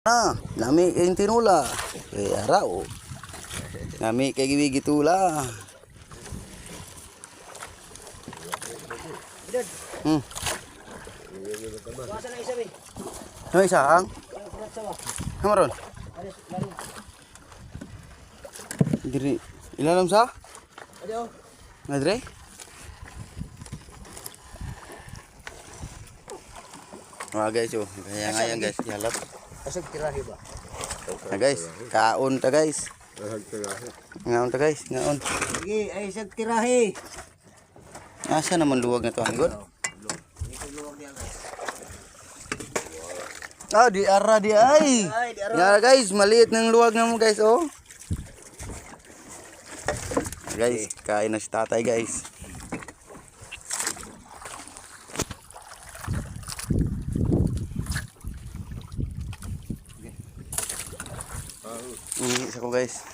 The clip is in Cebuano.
Na, nami kayong tinula. Kay araw. Nami kay gitula. Kuha na isa be. Ano isa ang? Kamaron. Diri ilalam sa? Ayo. Madre? Mga guys, oh. Kaya nga yan guys, ihalap. Asag tirahi ba? Na guys, kaon ta guys. Ngaon ta guys, ngaon. Sige, ay sag tirahi. Asa naman luwag na to, Anggon? Ah, di ara di ay. Ay, di ara. Ya guys, maliit ng luwag na mo guys, oh. Guys, kain na si tatay guys. Ihi sa ko guys.